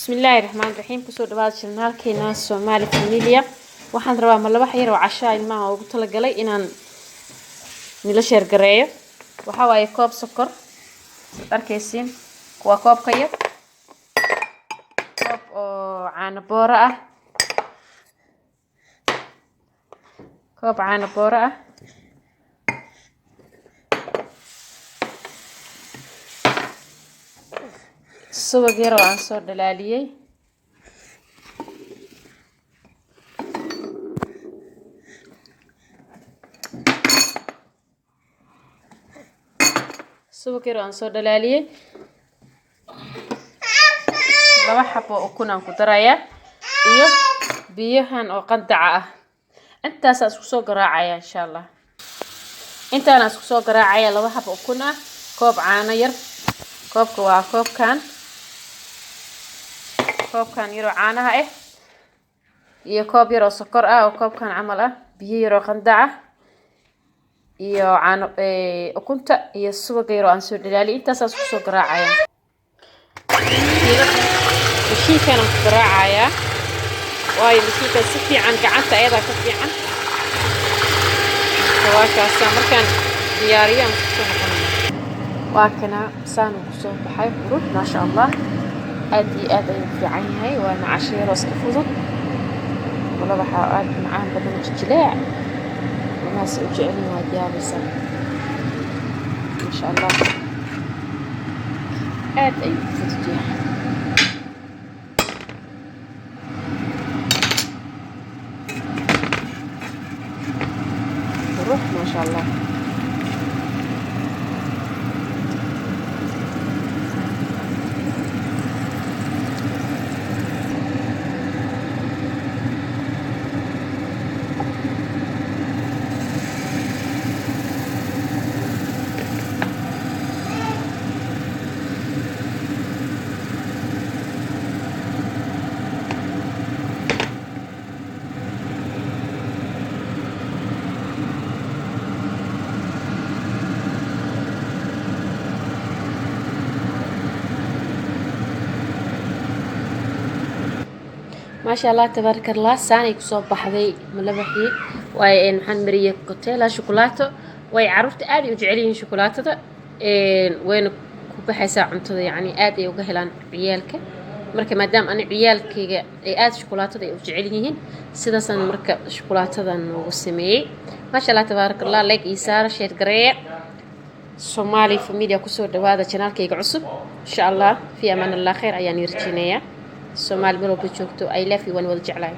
Bismillaahi raxmaani raxiim. Kusoo dhawaada channelkeena Somali Familia. Waxaan rabaa malawax yar oo cashaa ilmaha ugu talagalay inaan nila share gareeyo. Waxaa waaye koob sokor, arkaysiin, waa koobka yar, koob oo caano booro ah, koob caano booro ah, subag yar oo aan soo dhalaaliyey, subag yar oo aan soo dhalaaliyey, 2 xabo oo ukun aan ku darayaa iyo biyahan oo qandaca ah. Intaasaan isku soo garaacaya insha Allah. Intaana isku soo garaacaya 2 xabo ukun ah, koob caano yar, koobka waa koobkan, koobkan yar oo caanaha ah, iyo koob yar oo sokor ah oo koobkan camal ah, biyo yar oo qandac ah, iyo caano, ukunta iyo subag yar oo aan soo dhalaaliyay. Intaasaan isku soo garaacaya. Mashiinkan aan ku garaacayaa, waayo mashiinkan si fiican gacanta ayadaa ka fiican. Waa kaasa markaan diyaariyo aan isku soo noqonaya. Waa kana saan uu kusoo baxay, qurux maasha Allah, aad iyo aad ayuu fiican yahay. Waana casho yar oo iska fudud, malawaxa aad macaan badan, jijileec, ilmahaas u jecel yihiin, waad yaabaysaa maasha Allah, aad ayuu u fudud yahay. Qurux maasha Allah. Maasha Allah tabaaraka Allah, saanay kusoo baxday malawaxii. Waay maxaan mariyay kotela shukulaato. Way caruurta aad ay u jecel yihiin shukulaatada, wayna ku baxaysaa cuntada, yacni aad ay uga helaan ciyaalka. Marka maadaama ani ciyaalkayga ay aad shukulaatada ay u jecel yihiin, sidaasaan marka shukulaatadan noogu sameeyey. Maasha Allah tabaaraka Allah. Like iyo saara, share gareeya. Somali Familia kusoo dhawaada channelkayga cusub insha Allah. Fi amaan Allah, khayr ayaan ii rajeynayaa. Soomaali meel walba joogto, I love you, waan wada jeclahay.